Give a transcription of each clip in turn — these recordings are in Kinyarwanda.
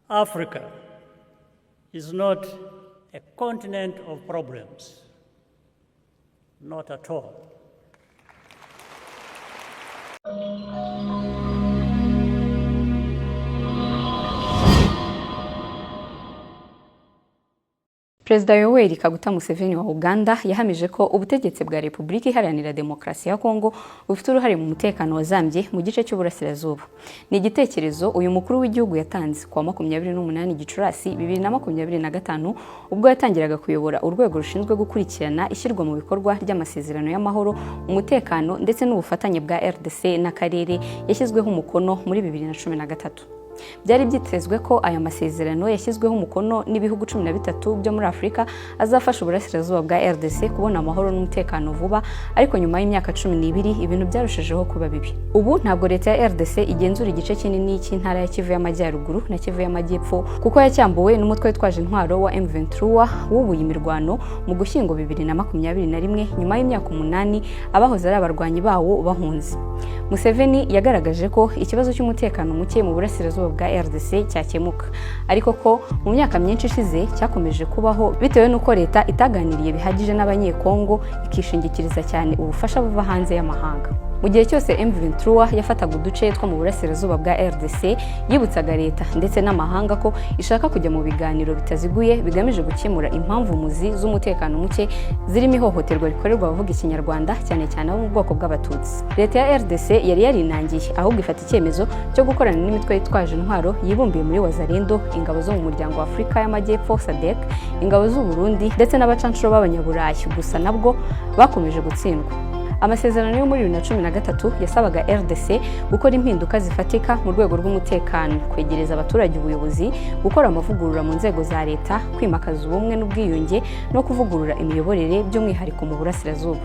Africa is not a continent of problems, not at all. Perezida Yoweri Kaguta Museveni wa Uganda yahamije ko ubutegetsi bwa Repubulika Iharanira Demokarasi ya Kongo bufite uruhare mu mutekano wazambye mu gice cy'Uburasirazuba. Ni igitekerezo uyu mukuru w'igihugu yatanze kuwa 28 Gicurasi 2025, ubwo yatangiraga kuyobora urwego rushinzwe gukurikirana ishyirwa mu bikorwa ry'amasezerano y'amahoro, umutekano ndetse n'ubufatanye bwa RDC n'akarere yashyizweho umukono muri 2013. Byari byitezwe ko aya masezerano yashyizweho umukono n'ibihugu 13 byo muri Afurika azafasha uburasirazuba bwa RDC kubona amahoro n'umutekano vuba, ariko nyuma y'imyaka 12 ibintu byarushijeho kuba bibi. Ubu ntabwo leta ya RDC igenzura igice kinini cy'intara ya Kivu y'Amajyaruguru na Kivu y'Amajyepfo, kuko yacyambuwe n'umutwe witwaje intwaro wa M23 wubuye imirwano mu Gushyingo 2021, nyuma y'imyaka 8 abahoze ari abarwanyi bawo bahunze. Museveni yagaragaje ko ikibazo cy'umutekano muke mu burasirazuba bwa RDC cyakemuka, ariko ko mu myaka myinshi ishize cyakomeje kubaho bitewe n'uko leta itaganiriye bihagije n'Abanyekongo, ikishingikiriza cyane ubufasha buva hanze y'amahanga. Mu gihe cyose M23 yafataga uduce two mu burasirazuba bwa RDC, yibutsaga leta ndetse n'amahanga ko ishaka kujya mu biganiro bitaziguye bigamije gukemura impamvu muzi z'umutekano muke, zirimo ihohoterwa rikorerwa abavuga Ikinyarwanda, cyane cyane abo mu bwoko bw'Abatutsi. Leta ya RDC yari yarinangiye, ahubwo ifata icyemezo cyo gukorana n'imitwe yitwaje intwaro yibumbiye muri Wazalendo, ingabo zo mu muryango wa Afurika y'Amajyepfo SADC, ingabo z'u Burundi ndetse n'abacanshuro b'Abanyaburayi, gusa nabwo bakomeje gutsindwa. Amasezerano yo muri 2013 yasabaga RDC gukora impinduka zifatika mu rwego rw'umutekano, kwegereza abaturage ubuyobozi, gukora amavugurura mu nzego za leta, kwimakaza ubumwe n'ubwiyunge no kuvugurura imiyoborere, by'umwihariko mu burasirazuba.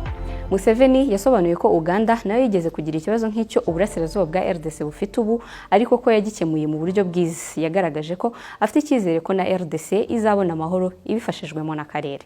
Museveni yasobanuye ko Uganda nayo yigeze kugira ikibazo nk'icyo uburasirazuba bwa RDC bufite ubu, ariko ko yagikemuye mu buryo bwiza. Yagaragaje ko afite icyizere ko na RDC izabona amahoro ibifashijwemo n'akarere.